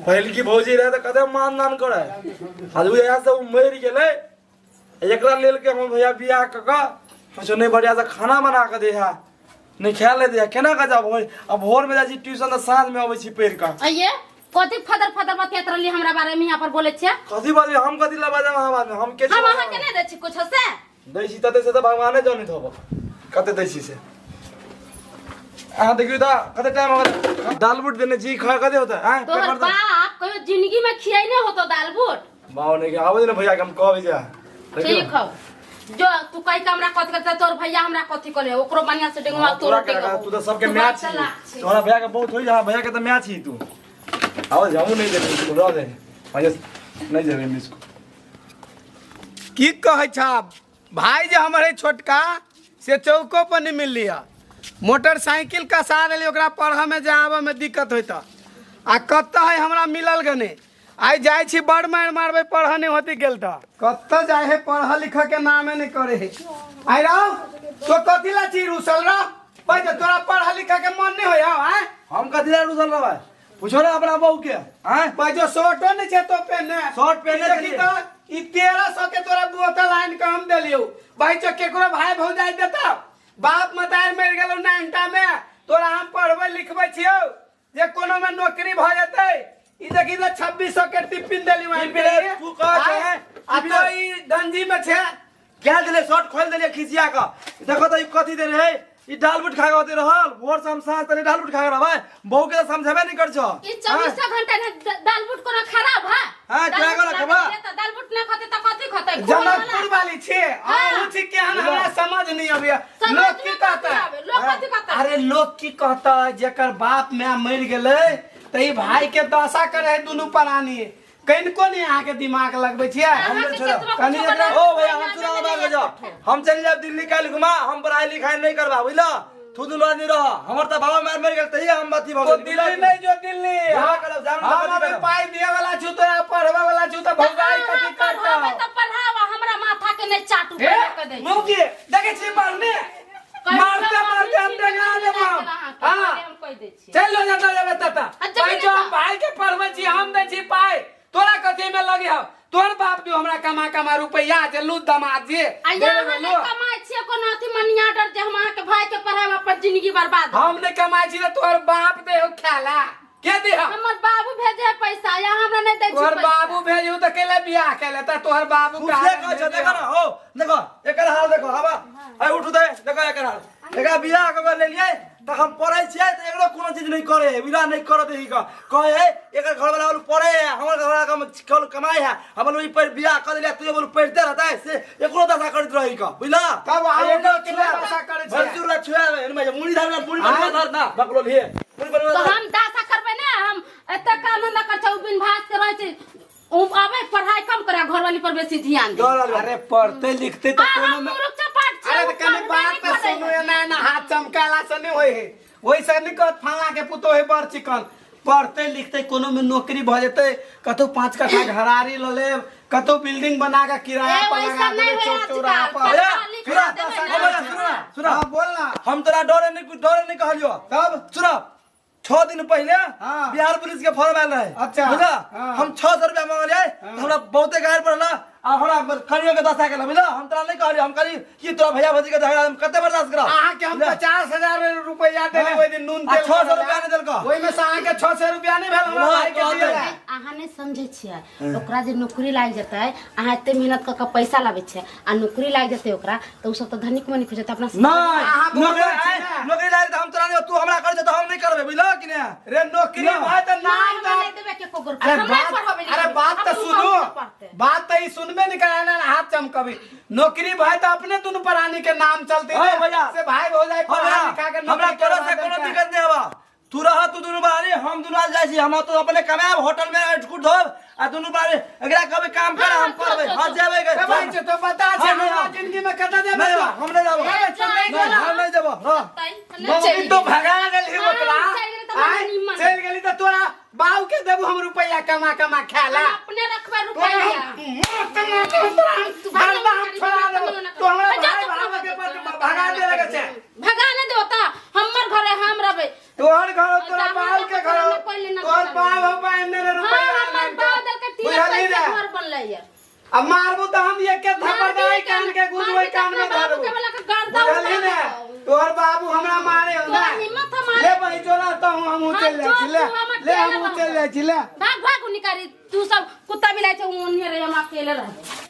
पहिलकी भौजी रहे तऽ कते मान दान करे आ ओ जहिया से ओ मरि गेलै एकरा लेलकै हमर भैया बियाह कऽ कऽ सोचो नहि बढ़िया से खाना बना कऽ दे है नहि खाय ले दे है केना कऽ जाब आ भोर में जाइ छी ट्यूशन तऽ साँझ में अबै छी पढ़ि कऽ अइये कथी फदर फदर बतियात रहली हमरा बारे में यहाँ पर बोले छियै कथी बाजबै हम कथी लए बाजब अहाँ बादमे हम के छी हम अहाँ के नहीं दै छी कुछो से दै छी तते से तऽ भगवाने जनैत होब कते दै छी से अहाँ देखियौ तऽ कते टाइम हो गेल दाल बूट देने छी खा कते होता आँय तोहर पेपर तऽ बाप कहियो जिंदगी में खियाई नहीं होतो दाल बूट बाबा नहीं के आबै ने भैया के हम कहबै जा देखियौ ठीक हौ जो तू कहि के हमरा कथी करते तोर भैया हमरा कथी करे ओकरो बढ़िया से डेंगवा हाँ, तोरो तोरा के डेंगवा तू तऽ सबके मैच छी तोरा भैया के बहुत होइ जा भैया के तऽ मैच छी तू आबो जाऊ नहीं देबै तू रह दे भैया नहीं देबै मिस को की कहै छ भाई जे हमर है छोटका से चौको पर नहीं मिलली है मोटरसाइकिल कसा देली ओकरा पढ़ऽ में जाबऽ में दिक्कत होइत आ कतऽ है हमरा मिलल गने आइ जाइ छी बड़ मारि मारबै पढ़ऽ नहि होती गेल तऽ कतऽ जाइ है पढ़ऽ लिखऽ के नामे नहि करे है आइ रहो तो कथी ला छी रुसल रह भाई तऽ तोरा पढ़ऽ लिखऽ के मन नहि होय आँय हम कथी ला रुसल रहबै पूछो ना अपना बहू के आँय भाई जो शर्टो नहीं छे तो पहने शर्ट पहने देखी छलियै। तो ई 1300 के तोरा बोतल आनि के हम देलियौ भाई जो केकरो भाई भौजाई देता बाप मतार मरि गेलौ नाइनटा में तोरा हम पढ़बै लिखबै छियौ जे कोनो में नौकरी भऽ जेतै ई देखी तऽ 2600 के टिफिन देलियौ आनि के। टिफिन तू कहै छै, आँय? आ तो ई धनजी में छे क्या देले शर्ट खोल देलिए खिसिया का देखो तो ई कथी देले है ई दाल बूट खा के होते रहल भोर से हम साँझ तक दाल बूट खा के रहबै बहू के तो समझेबे नहीं कर छो ई चौबीसों घंटा ने दाल बूट कोनो खराब है हाँ, दाल क्या बूट करो ना खबा? खैले तऽ दाल बूट ना खते तऽ कथी खते घोल वाला। जनकपुर वाली छे हाँ। आ छी केहन हमरा समझ नहीं अबैया समझ लोग की में कहता कथी आबे? लोग कथी कहता? अरे लोग की कहता जेकर बाप माय मरि गेलै तऽ ई भाई के दशा करे है दुनू प्राणी कनिको नहीं अहाँ के दिमाग लगबै छियै अहाँके छोड़ो। केतबो कनि कुछो एकरा- बना ओ भैया हम देबै, सुना नहि बात नहि जाओ हम चलि जाब दिल्ली काल्हि घुमा हम पढ़ाई लिखाई नहीं करबा बुझला थू दुनू आदमी रह हमर तऽ बाबा मार मरि गेल तहिया हम अथी भऽ तो गेली दिल्ली नहीं जो दिल्ली जाबे करब, जाबे हम कथी अभी करब? पाई दिए वाला छु तोरा पढ़वे वाला छु तऽ भौजाई अहाँ कथी पढ़ाबै करतौ तऽ पढ़ावा हमरा माथा के नहि चाटू हे पढ़ा के दै छी। मौगी देखै छी पढ़ने कहियो मारते मारते हम पढ़ने डेंगा छी, देबौ अहाँके, हाँ हम कहि दै छी चल लो जतऽ जेबै ततऽ आ जेबै भाई नहि जो हम तऽ। भाई के पढ़बै छी हम दै छी पाई तोरा कथी में लगे हौ तोहर बाप दियो हमरा कमा कमा रुपैया जे लू दमाद जे आ दे यहाँ देबै नहि लो। कमाइ छियै कोनो अथी मनी ऑर्डर जे हम अहाँके भाई के पढ़ाएब अपन जिंदगी बर्बाद हम नहीं कमाई छी तऽ तोहर बाप दे हो खाला के दे हो हमर बाबू भेजे है पैसा यहाँ हमरा नहि दै छै तोहर पैसा। बाबू भेजू तऽ केला बियाह केले तऽ तोहर बाबू तू से कहै छ देखो ना हो देखो एकर हाल देखो हवा आइ उठू दे देखो एकर हाल एकरा बियाह कऽ के लेलियै तऽ हम पढ़ै छियै तऽ एकरो कोनो चीज नहि करे है बियाह नहि करऽ देही कऽ कहै है एकर घरवाला बोलू पढ़े है हमर घरवाला कम कल कमाई है हम बोलू ई पर बियाह कऽ देलियै तू बोलू पढ़िते रहतै से एकरो दशा करैत रही कऽ बुझला तब अहाँ एकरो के दशा करै छियै? भैंसुर ला छुआ एनमे जे मुड़ी धर मुड़ी पर धर ना बकलो लिए मुड़ी पर तो हम दासा करबै ने हम एते काम धंधा कर छै उ बिन भात के रहै छै उ आबै पढ़ाई कम करे घरवाली पर बेसी ध्यान दे अरे पढ़ते लिखते तऽ आ कोनो हम में मूर्ख चपाट छै अरे उ तऽ कनि पढ़बे बात नहि तऽ करै सुनू है। एना एना हाथ चमकाला से नहि होइ है ओहिसँ नहि कहत फल्लाँ के पुतोह है बड़ चिकन पढ़ते लिखते कोनो में नौकरी भऽ जेतै कतहु पाँच कट्ठा घरारी लऽ लेब कतहु बिल्डिंग बना कऽ किराया ए, पर वैसा लगा नहि देबै होइ चौक चौराहा आजकल। पर पढ़ा लिखा सुना देबै सुना ने। सुना सुना हाँ बोल ना हम तोरा डरे नहीं कहलियो तब सुना 6 दिन पहले हाँ। बिहार पुलिस के फॉर्म आयल रहे अच्छा। बुझला हाँ। हम 600 रुपया मंगलियै तऽ हमरा बहुते गारि पड़ला आ हमरा कनियो के दशा केला बुझला हम तोरा नहीं कहलियो हम कहली कि तोरा भैया भौजी के झगड़ा हम कते बर्दाश्त करब अहाँ के हम 50,000 रुपया देले ओहि दिन नून आ तेल 600 रुपया नहि देलकौ। ओहिमे से अहाँ के 600 रुपया नहि भेल हमरा ना, भाई के कहतै। दिएला अहाँ नहि समझै छियै ओकरा जे नौकरी लागि जेतै अहाँ एते मेहनत कऽ कऽ पैसा लाबै छियै आ नौकरी लागि जेतै ओकरा तऽ ओ सब तऽ धनिक मनिक हो जेतै अपना सब- नहीं अहाँ नौकरी बुझबै छी ने। नौकरी लागि तऽ हम तोरा नहीं तू हमरा कर तऽ हम नहीं करबै बुझलो कि नहीं रे नौकरी ना। भाई तऽ नहि, नाम हमरा तऽ नहि देबै केको गोर अरे हम नहि बात पढ़बै अरे लिखबै। बात तऽ अपनो सुनू बाबू से पढ़तै। बात तऽ ई सुनबे नहीं करे ना हाथ चमकबी नौकरी भाई तऽ अपने दुनू प्राणी के नाम चलते हाँ भैया। से भाई हो जाए पढ़ा हमरा लिखा के हमरा नौकरी तोरा करवा से कोनो देलकै। दिक्कत नहीं हवा तू रह तू दुनू बारी हम दुनू आज जाइ छी हम तो अपने कमाएब होटल में कुट धोब आ दुनू बारी एकरा कहबै काम कर हम करबै हां जेबै ए भाई छे तो बता छे हाँ, नहीं, हमरा हाँ। जिंदगी में कत जेबे नहीं तू? हम नहीं जाबो ए, चल नहीं नहीं गेला। हम नहीं जाबो रह तै, नहि मम्मी चलि तो गेलै। भगा देलही हाँ, ओकरा चलि गेलै तऽ बड़ा आँय, निमन। चलि गेली तऽ तोरा बाऊ के देबू हम रुपैया कमा कमा खाला हम अपने रखबै रुपैया तू छोड़ा देबो तू हमरा भाई भाव के पर भगा दे लगे छे भगा नहि देबो तऽ हमर घरे हम रहबै तोहर घर तोरा हमरा बाऊ के घर पहिले ना तोहर बताबू। बाप हो बांध देने लैया। अब मारबू तऽ हम एके थप्पड़ दबै कान के गुजबै कान में बाबू धरबू के वाला के गर्दा बुझलही उड़ा ने देतौ। तोहर बाबू हमरा मारे हो ना तोरा हिम्मत हमारे ले बही चोरा तो हम हाँ, चल जाइ छी जो ले तू हमर ले चेला हम रहबो। चल जाइ छी ले। भाग भाग निकारी, तू सब कुत्ता बिलाई छै ओन्हे रहे, हम अकेले रहबै।